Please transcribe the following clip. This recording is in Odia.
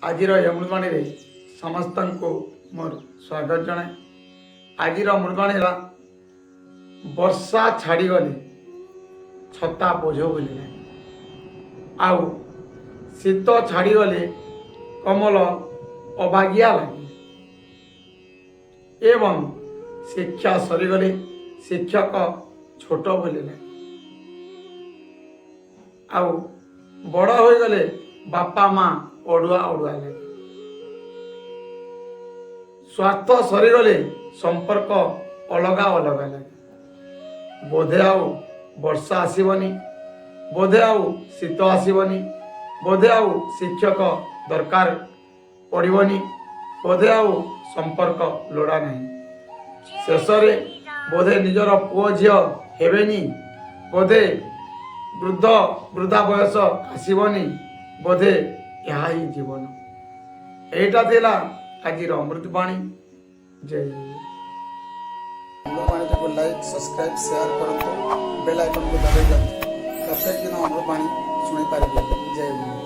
ଆଜିର ଏହି ଅମୃତବାଣୀରେ ସମସ୍ତଙ୍କୁ ମୋର ସ୍ୱାଗତ ଜଣାଏ। ଆଜିର ଅମୃତବାଣୀ ହେଲା, ବର୍ଷା ଛାଡ଼ିଗଲେ ଛତା ବୋଝ ବୋଲି ଲାଗେ, ଆଉ ଶୀତ ଛାଡ଼ିଗଲେ କମଳ ଅବାଗିଆ ଲାଗେ ଏବଂ ଶିକ୍ଷା ସରିଗଲେ ଶିକ୍ଷକ ଛୋଟ ବୋଲି ଲାଗେ, ଆଉ ବଡ଼ ହୋଇଗଲେ ବାପା ମା ଅଡୁଆ ଅଡୁଆ ଲାଗେ, ସ୍ୱାର୍ଥ ସରିଗଲେ ସମ୍ପର୍କ ଅଲଗା ଅଲଗା ଲାଗେ। ବୋଧେ ଆଉ ବର୍ଷା ଆସିବନି, ବୋଧେ ଆଉ ଶୀତ ଆସିବନି, ବୋଧେ ଆଉ ଶିକ୍ଷକ ଦରକାର ପଡ଼ିବନି, ବୋଧେ ଆଉ ସମ୍ପର୍କ ଲୋଡ଼ା ନାହିଁ, ଶେଷରେ ବୋଧେ ନିଜର ପୁଅ ଝିଅ ହେବେନି, ବୋଧେ ବୃଦ୍ଧ ବୃଦ୍ଧା ବୟସ ଆସିବନି, ବୋଧେ ଏହା ହିଁ ଜୀବନ। ଏଇଟା ଥିଲା ଆଜିର ଅମୃତବାଣୀ। ଜୟ ଗୁରୁ। ଅମୃତବାଣୀଟିକୁ ଲାଇକ୍, ସବସ୍କ୍ରାଇବ୍, ସେୟାର କରନ୍ତୁ। ବେଲ୍ ଆଇକନ୍କୁ ଦବାଇ ଦିଅନ୍ତୁ। ପ୍ରତ୍ୟେକ ଦିନ ଅମୃତବାଣୀ ଶୁଣିପାରିବେ। ଜୟ ଗୁରୁ।